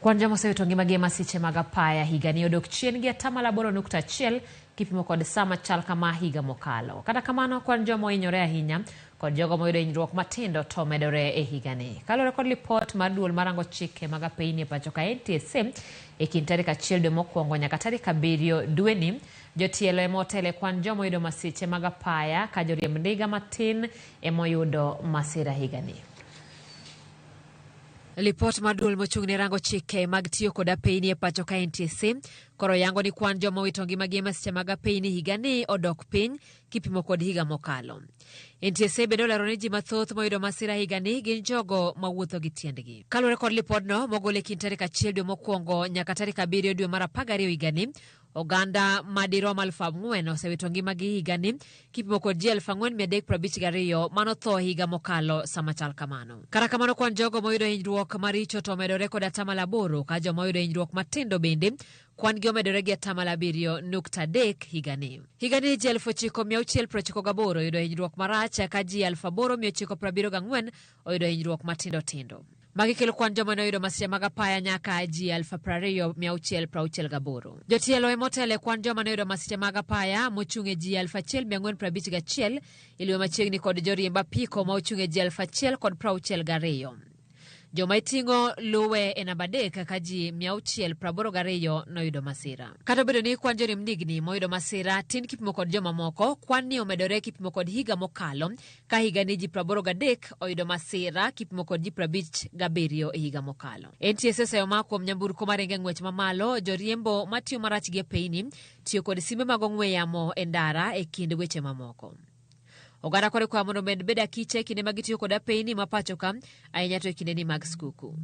Kwan joma osewito ngimagi e masiche mag apaya higani odok chien gi atamalo 8.1 kipimo kod sa machal kama higa mokalo. Kata kamano, kwan joma ohinyore ahinya kod jogo moyudo hinyruok matindo to medore e higani. Kaluwore kod lipot mar duol marango chike mag apeyni e pacho ka NTSA, e kind tarik 1 dwe mokwongo nyaka tarik 7 dweni, jotielo ema otelo e kwan joma oyudo masiche mag apaya ka joriemb ndiga matin ema oyudo masira higani. Lipot mar duol mochung' ne rango chike mag tiyo kod apeyni e pacho ka NTSA koro yango ni kwan joma owito ngimagi e masiche mag apeyni higani odok piny kipimo kod higa mokalo. NTSA bende olero ni ji mathoth moyudo masira higani gin jogo mawuotho gi tiendgi. Kaluwore kod lipodno mogol e kind tarik 1 dwe mokwongo nyaka tarik 7 dwe mar 12 higani, Oganda madirom 4,000 osewito ngimagi higani kipimo kod ji 4,352 manotho higa mokalo sama chal kamano. Kata kamano kwan jogo moyudo hinyruok maricho to omedore kod atamalo 8 ka joma oyudo hinyruok matindo bende kwan gi omedore gi atamalo 7.3 higani. Higani ji 9,698 oyudo hinyruok marach ka ji 8,974 oyudo hinyruok matindo tindo. Magi kelo kwan joma ne oyudo masiche mag apaya nyaka ji 20,668. Jotielo ema otelo e kwan joma ne oyudo masiche mag apaya mochung' e ji 1,451, iluwe machiegni kod joriemb apiko ma ochung' e ji 1,062. Joma iting'o luwe e namba 3 ka ji 682 noyudo masira. Kata obedo ni kwan joriemb ndigni moyudo masira tin kipimo kod jomamoko, kwan ni omedore kipimo kod higa mokalo ka higani ji 83 oyudo masira kipimo kod ji 57 e higa mokalo. NTSA oseyo ma kuom nyamburko maringo e ng'wech mamalo, joriembo matiyo marach gi apeyni, tiyo kod simbe mag ong'we yamo e ndara e kind weche mamoko. Oganda koro ikwayo mondo omed bedo akicha e kinde ma gitiyo kod apeyni ma pacho ka, ahinya to e kindeni mag skuku.